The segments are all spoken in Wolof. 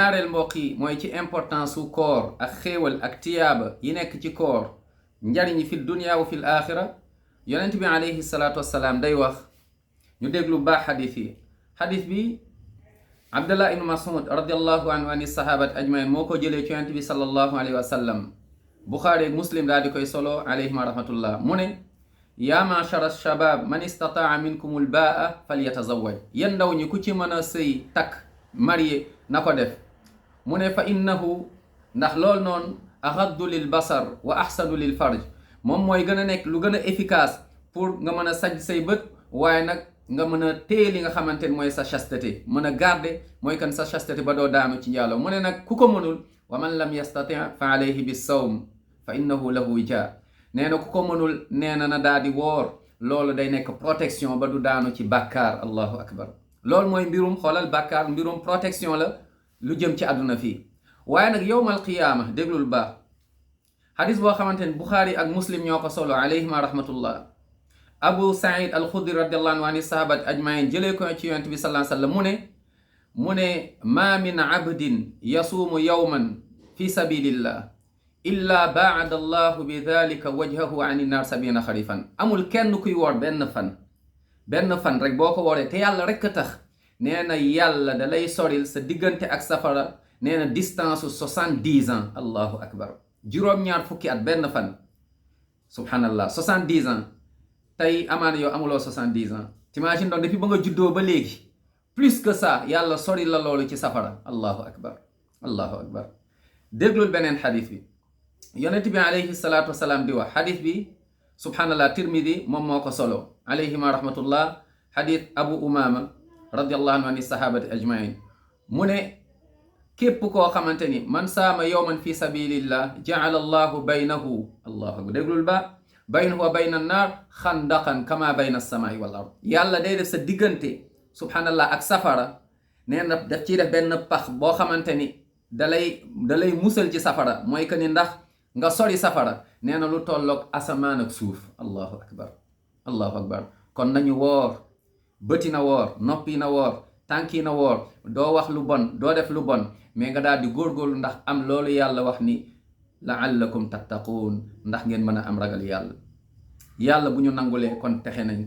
ñaareel mbokk yi mooy ci importance su koor ak xéewal ak tiyaaba yi nekk ci koor njariñi fi dunya wa fil axira yonent bi alayhi salaatu wassalaam day wax ñu déglu baax xadis bi abdullah ibnu mas'ud radiallahu anhu ani sahabat ajmain moo ko jëlee ci yonent bi sallallahu alayhi wa sallam buxaari ak muslim daal di koy solo alayhim rahmatullah mu ne yaa ma'shara shabab man istataa minkum al baa falyatazawwaj yéen ndaw ñi ku ci mën a sëy takk marié na ko def mu ne fa innahu ndax lool noonu axaddu lil basar wa axsanu lil farj moom mooy gën a nekk lu gën a efficace pour nga mën a sajj say bët waaye nag nga mën a téye li nga xamante ne mooy sa chasteté mën a garder mooy kan sa chasteté ba doo daanu ci njaaloo mu ne nag ku ko mënul wa man lam yastati fa alayhi bis sawm fa innahu lahu wija nee na ku ko mënul nee na daal di woor loolu day nekk protection ba du daanu ci bàkkaar allahu akbar loolu mooy mbirum xoolal bàkkaar mbirum protection la lu jëm ci àdduna fii waaye nag yowmal qiyaama déglul baax xadis boo xamante ne buxaari ak muslim ñoo ko solo alayhima rahmatullah abu said al xudri radiallahu anhu ani sahabat ajmain jëlee ko ci yonent bi sallallahu alayhi wa sallam mu ne ma min abdin yasuumu yawman fi sabilillah illa baada allahu bi dalika wajhahu an innar sabina xarifan amul kenn kuy woor benn fan rek boo ko wooree te yàlla rek a tax nee na yàlla da lay soril sa diggante ak safara nee na distance 70 ans allahu akbar juróom-ñaar fukki at benn fan subhanallah 70 ans tey amaana yow amuloo 70 ans t'imagine donc depuis ba nga juddoo ba léegi plus que ça yàlla sori la loolu ci safara allahu akbar déglul beneen xadis bi yonent bi alayhi salaatu wasalaam di wax xadis bi subhanallah tirmidi moom moo ko solo alayhima rahmatullah xadis abu umama radiallahu anhu ani sahabati ajmain mu ne képp koo xamante ni man saama yowman fi sabilillah jaala allahu baynahu allahu akbar déglul ba baynahu wa bayna annaar xandaqan kama bayna alsamaai wal ard yàlla day def sa diggante subhanallah ak safara nee na daf ciy def benn pax boo xamante ni dalay musal ci safara mooy que ni ndax nga sori safara nee na lu tolloog asamaan ak suuf allahu akbar kon nañu woor bëti na woor noppi na woor tànki na woor doo wax lu bon doo def lu bon mais nga daal di góorgóorlu ndax am loolu yàlla wax ni la'allakum tattaquun ndax ngeen mën a am ragal yàlla bu ñu nangulee kon texe nañ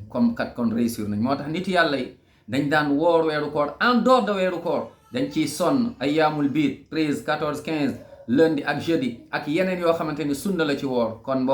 kon réussir nañ moo tax nit yàlla yi dañ daan woor weeru koor en dehors de weeru koor dañ ciy sonn ayyaamul biid 13 14 15 lundi ak jeudi ak yeneen yoo xamante ni sunna la ci woor kon mbokk